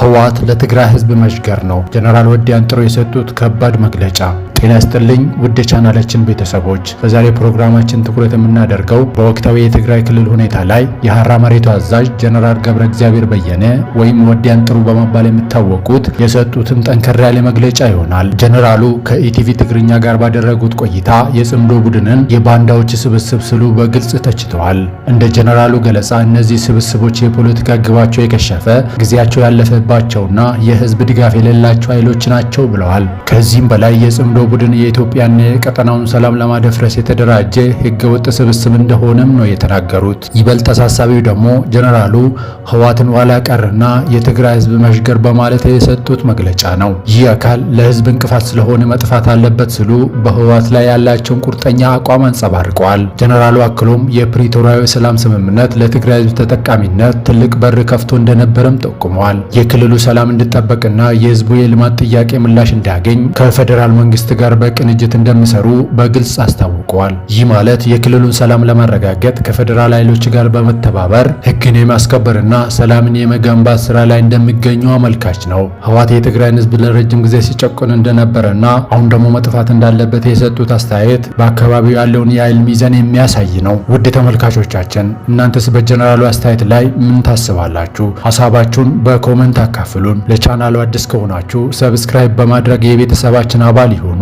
ህወሓት ለትግራይ ህዝብ መሽገር ነው። ጀነራል ወዲ አንጥሮ የሰጡት ከባድ መግለጫ። ጤና ይስጥልኝ ውድ የቻናላችን ቤተሰቦች፣ በዛሬ ፕሮግራማችን ትኩረት የምናደርገው በወቅታዊ የትግራይ ክልል ሁኔታ ላይ የሐራ መሬቱ አዛዥ ጀነራል ገብረ እግዚአብሔር በየነ ወይም ወዲ አንጥሩ በመባል የሚታወቁት የሰጡትን ጠንከር ያለ መግለጫ ይሆናል። ጀነራሉ ከኢቲቪ ትግርኛ ጋር ባደረጉት ቆይታ የጽምዶ ቡድንን የባንዳዎች ስብስብ ሲሉ በግልጽ ተችተዋል። እንደ ጀነራሉ ገለጻ እነዚህ ስብስቦች የፖለቲካ ግባቸው የከሸፈ፣ ጊዜያቸው ያለፈባቸውና የህዝብ ድጋፍ የሌላቸው ኃይሎች ናቸው ብለዋል። ከዚህም በላይ የጽምዶ ቡድን የኢትዮጵያን የቀጠናውን ሰላም ለማደፍረስ የተደራጀ ህገወጥ ስብስብ እንደሆነም ነው የተናገሩት። ይበልጥ አሳሳቢው ደግሞ ጀነራሉ ህወሓትን ኋላ ቀርና የትግራይ ህዝብ መሽገር በማለት የሰጡት መግለጫ ነው። ይህ አካል ለህዝብ እንቅፋት ስለሆነ መጥፋት አለበት ሲሉ በህወሓት ላይ ያላቸውን ቁርጠኛ አቋም አንጸባርቀዋል። ጀነራሉ አክሎም የፕሪቶሪያው የሰላም ስምምነት ለትግራይ ህዝብ ተጠቃሚነት ትልቅ በር ከፍቶ እንደነበረም ጠቁመዋል። የክልሉ ሰላም እንዲጠበቅና የህዝቡ የልማት ጥያቄ ምላሽ እንዲያገኝ ከፌዴራል መንግስት ጋር በቅንጅት እንደሚሰሩ በግልጽ አስታውቀዋል። ይህ ማለት የክልሉን ሰላም ለማረጋገጥ ከፌዴራል ኃይሎች ጋር በመተባበር ህግን የማስከበርና ሰላምን የመገንባት ስራ ላይ እንደሚገኙ አመልካች ነው። ህወሓት የትግራይን ህዝብ ለረጅም ጊዜ ሲጨቁን እንደነበረና አሁን ደግሞ መጥፋት እንዳለበት የሰጡት አስተያየት በአካባቢው ያለውን የኃይል ሚዛን የሚያሳይ ነው። ውድ ተመልካቾቻችን፣ እናንተስ በጀነራሉ አስተያየት ላይ ምን ታስባላችሁ? ሀሳባችሁን በ comment አካፍሉን። ለቻናሉ አዲስ ከሆናችሁ subscribe በማድረግ የቤተሰባችን አባል ይሁኑ።